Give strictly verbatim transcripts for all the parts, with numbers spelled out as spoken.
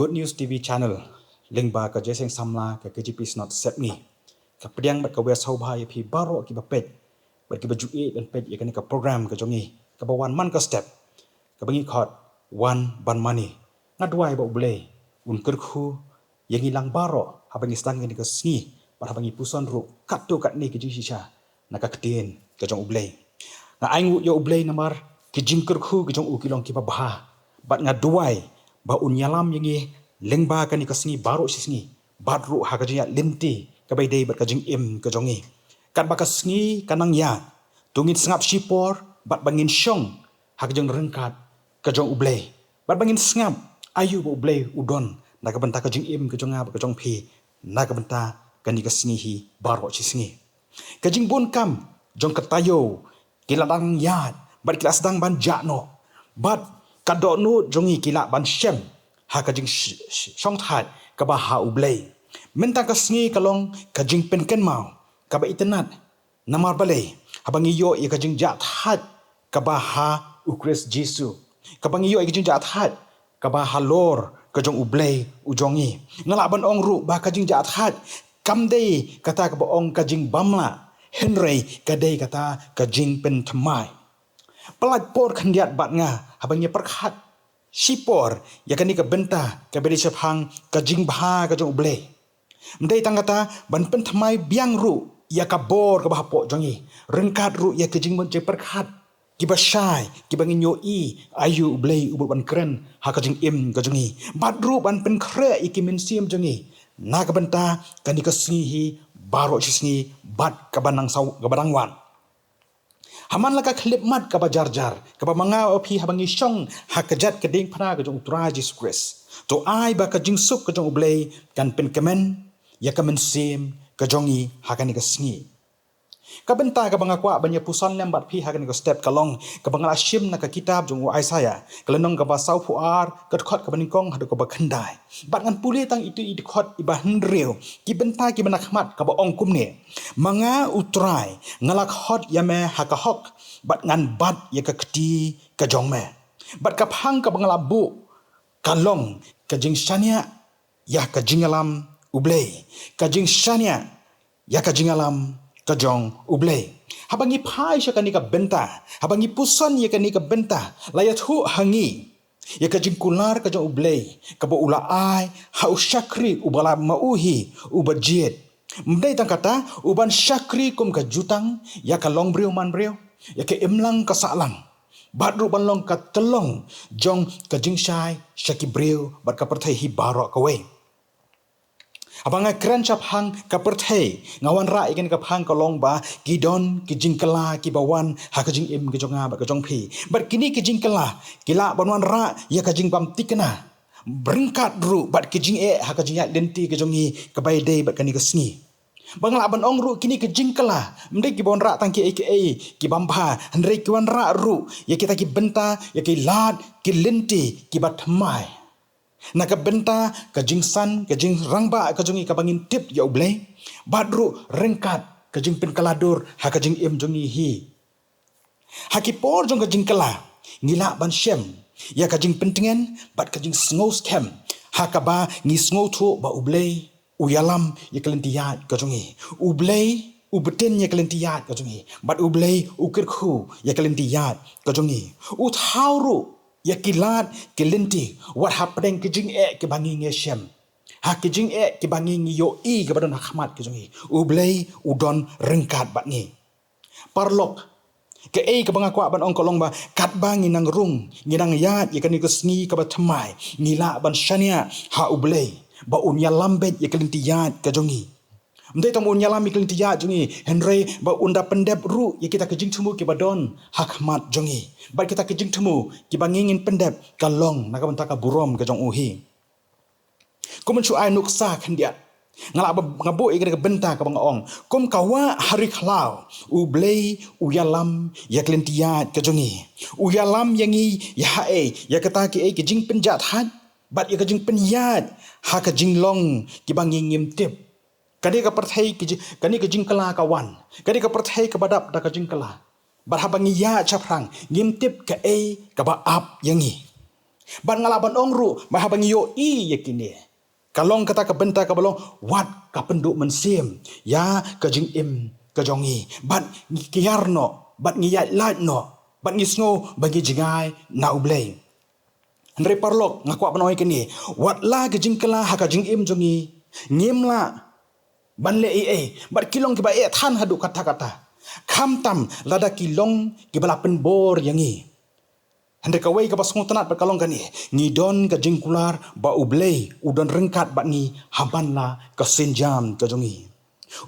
Good News T V Channel, lyngba ka Jingïaseng Samla ka K J P Synod Sepngi, ka pdiang bad ka wer sngewbha ïa phi baroh kiba peit bad kiba ju ïeit ban peit ïa kane ka program ka jong ngi kaba wan man ka step, kaba ngi khot Wan Ban Mane. Nga duwai ba U Blei un kyrkhu ïa ngi lang baroh haba ngi sdang ïa kane ka sngi bad haba ngi puson ruh katto katne ka jingshisha na ka ktien ka jong U Blei. Nga ainguh ïa U Blei namar ki jingkyrkhu ki jong u ki long kiba bha, bad nga duwai ba un ïalam ïa ngi lyngba kane ka sngi baroh shi sngi, bad ruh ha ka jingïaid lynti kaba ïadei bad ka jingim ka jong ngi. Katba ka sngi ka nang ïaid, to ngin sngap shipor bad ba ngin shong ha ka jingryngkat ka jong U Blei, bad ba ngin sngap aïu ba U Blei u don na ka bynta ka jingim ka jong nga bad ka jong phi na ka bynta kane ka sngi hi baroh shi sngi. Ka jingbun kam jong ka taïew ki la dang ïaid bad ki la sdang ban jah noh, bad ka dohnud jong ngi ki lah ban shem ha ka jingshongthait kaba ha U Blei. Mynta ka sngi ka long ka jingpynkynmaw kaba itynnad. Namar balei? Haba ngi ïoh ïa ka jingjahthait kaba ha U Khrist Jisu, kaba ngi ïoh ïa ka jingjahthait kaba halor ka jong U Blei u jong ngi, nga lah ban ong ruh ba ka jingjahthait kam dei kata kaba ong ka jingbymlah, hynrei ka dei kata ka jingpynthymmai. Pyllait por khyndiat bad nga haba ngi pyrkhat shipor ïa kane ka bynta kaba dei shaphang ka jingbha ka jong U Blei. Ym dei tang kata, ban pynthymmai biang ruh ïa ka bor kaba hapoh jong ngi, ryngkat ruh ïa ka jingmut jingpyrkhat kiba shai kiba ngin ïohi aïu U Blei u bud ban kren ha ka jingim ka jong ngi, bad ruh ban pynkhreh ïa ki mynsiem jong ngi na ka bynta kane ka sngi hi baroh shi sngi bad kaba nang saw kaba dang wan. Ha man la ka khyllipmat kaba jarjar, kaba ma nga bad phi haba ngi shong ha ka jait ka diengphna ka jong U Trai Jisu Khrist, to ai ba ka jingsuk ka jong U Blei kan pynkmen ïa ka mynsiem ka jong ngi ha kane ka sngi. Ka bynta kaba nga kwah ban ïa puson lem bad phi ha kane ka step ka long kaba nga la shim na ka kitab jong u Isaiah, ka lynnong kaba sawphew ar, ka dkhot kaba nyngkong haduh kaba khyndai. Bad ngan pule tang ïa itu i dkhot iba hynriew, ki bynta kiba na khmat kaba ong kumne: Ma nga U Trai nga la khot ïa me ha ka hok, bad ngan bat ïa ka kti ka jong me. Bad ka phang kaba nga la buh ka long ka jingshaniah ïa ka jingïalam U Blei, ka jingshaniah ïa ka jingïalam ka jong U Blei. Haba ngi phai sha kane ka bynta, haba ngi puson ïa kane ka bynta, la ïathuh ha ngi ïa ka jingkular ka jong U Blei kaba u la ai ha u shakri uba la ma u hi uba jied. Ym dei tang kata, u ban shakri kum ka jutang ïa ka longbriew manbriew, ïa ka imlang ka sahlang, bad ruh ban long ka tyllong jong ka jingshai sha ki briew bad ka pyrthei hi baroh kawei. Haba nga kren shaphang ka pyrthei, nga wanrah ïa kane ka phang ka long ba ki don ki jingkylla kiba wan ha ka jingim ka jong nga bad ka jong phi. Bad kine ki jingkylla ki lah ban wanrah ïa ka jingbymthikna ryngkat ruh bad ki jingeh ha ka jingïaid lynti ka jong ngi kaba ïadei bad kane ka sngi. Ba nga lah ban ong ruh kine ki jingkylla ym dei kiba wanrah tang kiei kiei ki bym bha, hynrei ki wanrah ruh ïa kita ki bynta, ïa ki lad ki lynti kiba thymmai. Na ka bynta ka jingsan, ka jingrangbah ka jong ngi kaba ngin tip ïa U Blei, bad ruh ryngkat ka jingpynkylla dur ha ka jingim jong ngi hi. Ha ki por jong ka jingkylla, ngi lah ban shem ïa ka jingpyntngen bad ka jingsngewskhem ha kaba ngi sngewthuh ba U Blei u ïalam ïa ka lynti ïaid ka jong ngi. U Blei u btin ïa ka lynti ïaid ka jong ngi, bad U Blei u kyrkhu ïa ka lynti ïaid ka jong ngi. U thaw ruh ïa ki lad ki lynti wat hapdeng ki jingeh kiba ngi ngi shem, ha ki jingeh kiba ngi ngi ïohi kaba don ha khmat ka jong ngi. U Blei u don ryngkat bad ngi. Paralok, kaei kaba nga kwah ban ong ka long ba katba ngi nang rung, ngi nang ïaid ïa kane ka sngi kaba thymmai, ngi lah ban shaniah ha U Blei ba un ïalam beit ïa ka lynti ïaid ka jong ngi. Ym dei tang ba un ïalam ïa ka lynti ïaid jong ngi, hynrei ba un da pyndep ruh ïa kita ki jingthmu kiba don ha khmat jong ngi. Bad kita ki jingthmu kiba ngi ngin pyndep ka long na ka bynta ka burom ka jong u hi. Kum ban shu ai nuksa khyndiat, nga lah ba nga buh ïa kane ka bynta kaba nga ong, kum ka wah ha ri khlaw, U Blei u ïalam ïa ka lynti ïaid ka jong ngi. U ïalam ïa ngi ïa haei? Ïa kata kiei ki jingpynjahthait bad ïa ka jingpynïaid ha ka jinglong kiba ngi ngim tip. Kane ka pyrthei ki ji-, kane ka jingkylla ka wan, kane ka pyrthei kaba dap da ka jingkylla. Bad haba ngi ïaid shaphrang ngim tip kaei kaba ap ïa ngi. Bad nga lah ban ong ruh, ba haba ngi ïohi ïa kine, ka long kata ka bynta kaba long, wat ka pynduh mynsiem ïa ka jingim ka jong ngi, bad ngi kiar noh, bad ngi ïaid lait noh, bad ngi sngew ba ngi jngai na U Blei. Hynrei paralok, nga kwah ban ong ïa kine, wat la ka jingkylla ha ka jingim jong ngi, ngim lah ban leh ei ei, bad ki long kiba eh than haduh katta katta, khamtam lada ki long kiba la pynbor ïa ngi. Hynrei kawei kaba sngewtynnat bad ka long kane, ngi don ka jingkular ba U Blei u don ryngkat bad ngi ha man la ka sienjam ka jong ngi.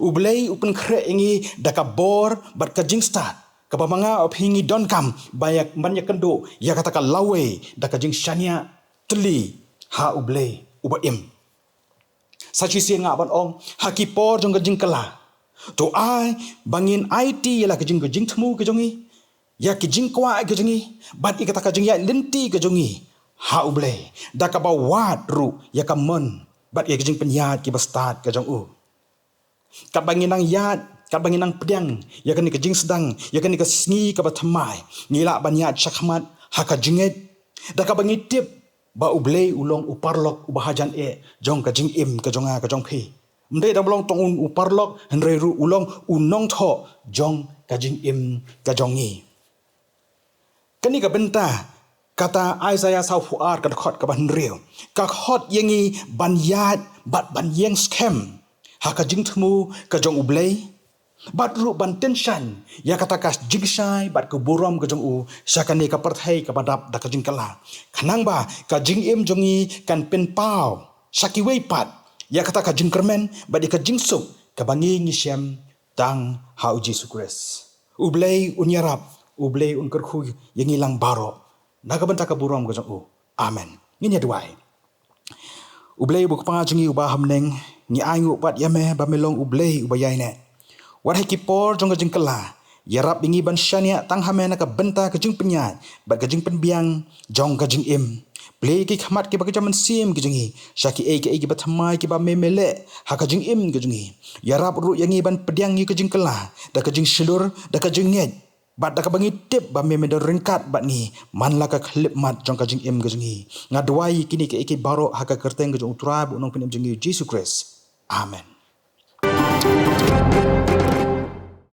U Blei u pynkhreh ïa ngi da ka bor bad ka jingstad, kaba ma nga bad phi ngi donkam ban ïa, ban ïakynduh ïa kata ka lawei da ka jingshaniah tylli ha U Blei uba im. Sa shisien nga ban ong, ha ki por jong ka jingkylla, to ai ba ngin aiti ïa la ka jing, ka jingthmu ka jong ngi, ïa ka jingkwah ka jong ngi, bad ïa kata ka jingïaid lynti ka jong ngi ha U Blei, da kaba wad ruh ïa ka mon bad ïa ka jingpynïaid kiba stad ka jong u. Katba ngi nang ïaid, katba ngi nang pdiang ïa kane ka jingsdang, ïa kane ka sngi kaba thymmai, ngi lah ban ïaid shakhmat ha ka jingngeit, da kaba ngi tip ba U Blei u long u paralok uba hajan eh jong ka jingim ka jong nga ka jong phi. Ym dei da ba long tang u paralok, hynrei ruh u long u nongthoh jong ka jingim ka jong ngi. Kane ka bynta, kata Isaiah sawphew ar ka dkhot kaba hynriew, ka khot ïa ngi ban ïaid bad ban ïeng skhem ha ka jingthmu ka jong U Blei, bad ruh ban tyngshaiñ ïa kata ka jingshai bad ka burom ka jong u sha kane ka pyrthei kaba dap da ka jingkylla, khnang ba ka jingim jong ngi kan pynpaw sha kiwei pat ïa kata ka jingkyrmen bad ïa ka jingsuk kaba ngi ngi shem tang ha U Jisu Khrist. U Blei un ïarap, U Blei un kyrkhu ïa ngi lang baroh na ka bynta ka burom ka jong u. Amen. Ngin ïa duwai. U Blei uba u Kpa jong ngi uba ha bneng, ngi ainguh pat ïa me ba me long U Blei uba ïaineh. Wat ha ki por jong ka jingkylla, ïarap ïa ngi ban shaniah tang ha me na ka bynta ka jingpynïaid bad ka jingpynbiang jong ka jingim. Plie ïa ki khmat kiba kjat mynsiem ki jong ngi sha kiei kiei kiba thymmai kiba me me leh ha ka jingim ka jong ngi. Ïarap ruh ïa ngi ban pdiang ïa ka jingkylla da ka jingshlur, da ka jingngeit, bad da kaba ngi tip ba me me don ryngkat bad ngi man la ka khyllipmat jong ka jingim ka jong ngi. Nga duwai ïa kine kiei kiei baroh ha ka kyrteng ka jong U Trai bad U Nongpynim jong ngi U Jisu Khrist. Amen.